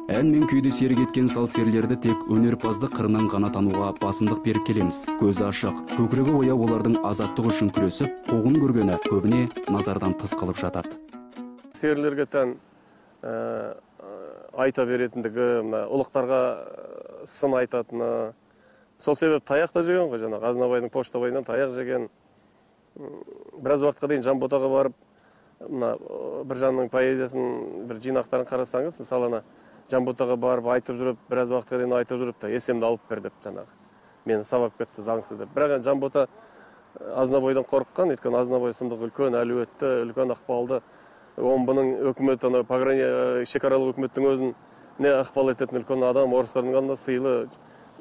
Ән мен күйді серік еткен сал серілерді тек өнерпаздық қырынан ғана тануға басымдық беріп келеміз. Көзі ашық, көкірегі ояу олардың азаттық үшін күресіп, қуғын көргені көбіне назардан тыс қалып жатады. Серілерге тән айта беретіндігі, мына ұлықтарға сын айтатыны. Сол себеп таяқ та жеген ғой, жаңағы Азнабайдың поштабайынан таяқ жеген. Біраз уақытқа дейін Жанботаға барып, мына Біржанның поэзиясын, бір жинақтарын қарасаңыз, мысалы ана Жанботаға барып айтып жүріп, біраз уақытқа дейін айтып жүріп та есемді алып бер деп жаңағы. Мені сабап кетті заңсыз деп. Бірақ енді Жанбота Азнабайдан қорыққан, өйткені Азнабай сұмдық үлкен әлеуетті, үлкен ықпалды. Омбының өкіметі, ана шекаралық өкіметтің өзіне ықпал ететін үлкен адам, орыстардың алдында сыйлы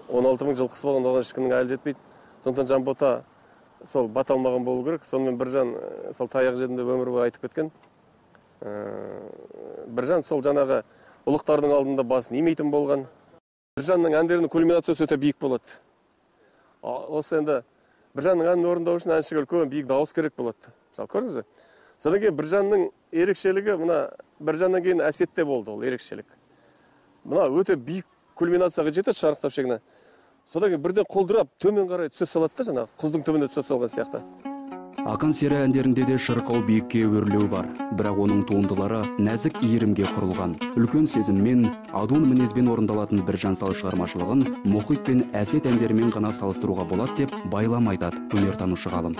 16 мың жылқысы болған, оған ешкімнің әлі жетпейді. Сондықтан Жанбота сол бата алмаған болу керек. Сонымен Біржан сол таяқ жедім деп өмір бойы айтып кеткен. Біржан сол жаңағы ұлықтардың алдында басын имейтін болған. Біржанның әндерінің кульминациясы өте биік болады. Осы енді Біржанның әнін орындау үшін әншіге үлкен биік дауыс керек болады. Мысалы, көрдіңіз бе? Содан кейін Біржанның ерекшелігі, мына Біржаннан кейін Әсетте болды ол ерекшелік. Мына өте биік кульминацияға жетеді шарықтау шегіне. Содан кейін бірден құлдырап төмен қарай түсе салады да, жаңағы құздың түбіне түсе салған сияқты. Ақан сері әндерінде де шырқау биікке өрлеу бар, бірақ оның туындылары нәзік иірімге құрылған. Үлкен сезіммен, адуын мінезбен орындалатын Біржан сал шығармашылығын Мұхит пен Әсет әндерімен ғана салыстыруға болады деп байлам айтады өнертанушы ғалым.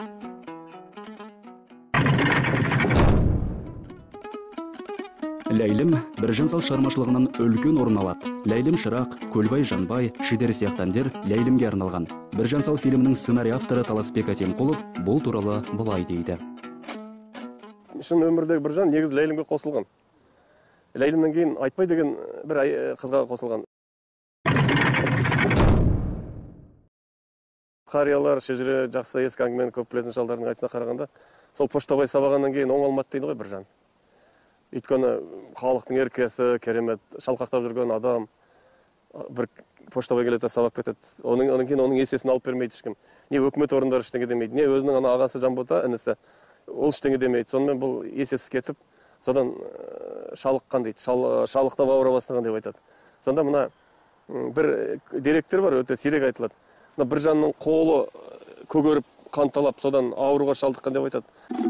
Ләйлім Біржан сал шығармашылығынан үлкен орын алады. Ләйлім Шырақ, Көлбай Жанбай, Шідер сияқты әндер Ләйлімге арналған. Біржан сал фильмінің сценарий авторы Таласбек Әсемқұлов бұл туралы былай дейді. Шын өмірдегі Біржан негізі Ләйлімге қосылған. Ләйлімнен кейін Айтбай деген бір қызға қосылған. Қариялар, шежіре жақсы ескі әңгімені көп білетін шалдардың айтысына қарағанда, сол поштабай сабағаннан кейін оңалмады дейді ғой Біржан. Өйткені халықтың еркесі, керемет, шалқақтап жүрген адам, бір поштабай келеді сабап кетеді. Оның кейін оның есесін алып бермейді ешкім. Не өкімет орындары ештеңе демейді, не өзінің ана ағасы Жанбота інісі, ол ештеңе демейді. Сонымен бұл есесі кетіп, содан шалыққан дейді, шалықтап ауыра бастаған деп айтады. Сонда мына бір деректер бар, өте сирек айтылады. Мына Біржанның қолы көгеріп, қанталап, содан ауруға шалдыққан деп айтады.